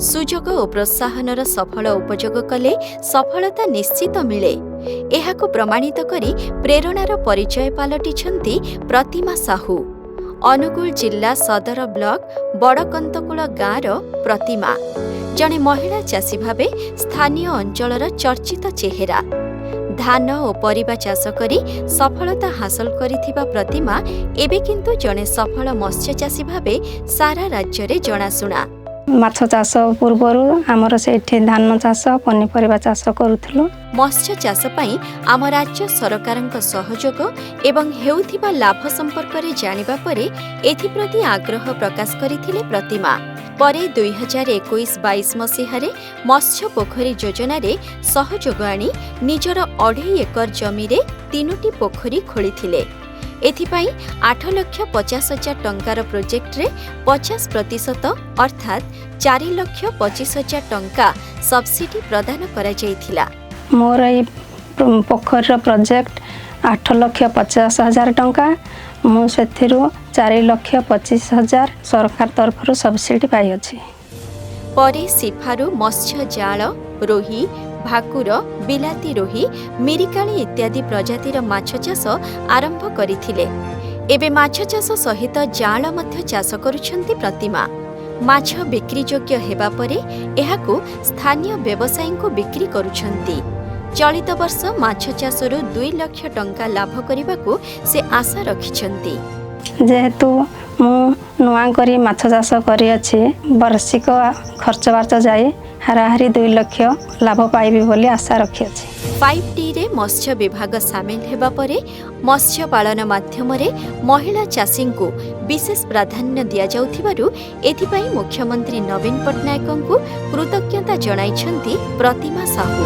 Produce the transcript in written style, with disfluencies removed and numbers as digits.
ସୁଯୋଗ ଓ ପ୍ରୋତ୍ସାହନର ସଫଳ ଉପଯୋଗ କଲେ ସଫଳତା ନିଶ୍ଚିତ ମିଳେ। ଏହାକୁ ପ୍ରମାଣିତ କରି ପ୍ରେରଣାର ପରିଚୟ ପାଲଟିଛନ୍ତି ପ୍ରତିମା ସାହୁ। ଅନୁଗୁଳ ଜିଲ୍ଲା ସଦର ବ୍ଲକ ବଡ଼କନ୍ତକୁଳ ଗାଁର ପ୍ରତିମା ଜଣେ ମହିଳା ଚାଷୀ ଭାବେ ସ୍ଥାନୀୟ ଅଞ୍ଚଳର ଚର୍ଚ୍ଚିତ ଚେହେରା। ଧାନ ଓ ପରିବା ଚାଷ କରି ସଫଳତା ହାସଲ କରିଥିବା ପ୍ରତିମା ଏବେ କିନ୍ତୁ ଜଣେ ସଫଳ ମତ୍ସ୍ୟଚାଷୀ ଭାବେ ସାରା ରାଜ୍ୟରେ ଜଣାଶୁଣା। ମାଛ ଚାଷ ପୂର୍ବରୁ ଆମର ସେଇଠି ଧାନ ଚାଷ, ପନିପରିବା ଚାଷ କରୁଥିଲୁ। ମତ୍ସ୍ୟ ଚାଷ ପାଇଁ ଆମ ରାଜ୍ୟ ସରକାରଙ୍କ ସହଯୋଗ ଏବଂ ହେଉଥିବା ଲାଭ ସମ୍ପର୍କରେ ଜାଣିବା ପରେ ଏଥିପ୍ରତି ଆଗ୍ରହ ପ୍ରକାଶ କରିଥିଲେ ପ୍ରତିମା। ପରେ 2021-22 ମସିହାରେ ମତ୍ସ୍ୟ ପୋଖରୀ ଯୋଜନାରେ ସହଯୋଗ ଆଣି ନିଜର 2.5 ଏକର ଜମିରେ ତିନୋଟି ପୋଖରୀ ଖୋଳିଥିଲେ। ଏଥିପାଇଁ 8,50,000 ଟଙ୍କାର ପ୍ରୋଜେକ୍ଟରେ 50% ଅର୍ଥାତ୍ 4,25,000 ଟଙ୍କା ସବସିଡି ପ୍ରଦାନ କରାଯାଇଥିଲା। ମୋର ଏଇ ପୋଖରୀର ପ୍ରୋଜେକ୍ଟ 8,50,000 ଟଙ୍କା। ମୁଁ ସେଥିରୁ 4,25,000 ସରକାର ତରଫରୁ ସବସିଡି ପାଇଅଛି। ପରେ ସିଫାରୁ ମତ୍ସ୍ୟ ଜାଆଁଳ, ରୋହି, ଭାକୁର, ବିଲାତି ରୋହି, ମିରିକାଳି ଇତ୍ୟାଦି ପ୍ରଜାତିର ମାଛ ଚାଷ ଆରମ୍ଭ କରିଥିଲେ। ଏବେ ମାଛ ଚାଷ ସହିତ ଜାଆଁଳ ମଧ୍ୟ ଚାଷ କରୁଛନ୍ତି ପ୍ରତିମା। ମାଛ ବିକ୍ରିଯୋଗ୍ୟ ହେବା ପରେ ଏହାକୁ ସ୍ଥାନୀୟ ବ୍ୟବସାୟୀଙ୍କୁ ବିକ୍ରି କରୁଛନ୍ତି। ଚଳିତ ବର୍ଷ ମାଛ ଚାଷରୁ 2 ଲକ୍ଷ ଟଙ୍କା ଲାଭ କରିବାକୁ ସେ ଆଶା ରଖିଛନ୍ତି। ଯେହେତୁ ମୁଁ ନୂଆ କରି ମାଛ ଚାଷ କରିଅଛି, ବାର୍ଷିକ ଖର୍ଚ୍ଚ ବାର୍ଚ୍ଚ ଯାଇ ହାରାହାରି 2 ଲକ୍ଷ ଲାଭ ପାଇବି ବୋଲି ଆଶା ରଖିଅଛି। 5Tରେ ମତ୍ସ୍ୟ ବିଭାଗ ସାମିଲ ହେବା ପରେ ମତ୍ସ୍ୟ ପାଳନ ମାଧ୍ୟମରେ ମହିଳା ଚାଷୀଙ୍କୁ ବିଶେଷ ପ୍ରାଧାନ୍ୟ ଦିଆଯାଉଥିବାରୁ ଏଥିପାଇଁ ମୁଖ୍ୟମନ୍ତ୍ରୀ ନବୀନ ପଟ୍ଟନାୟକଙ୍କୁ କୃତଜ୍ଞତା ଜଣାଇଛନ୍ତି ପ୍ରତିମା ସାହୁ।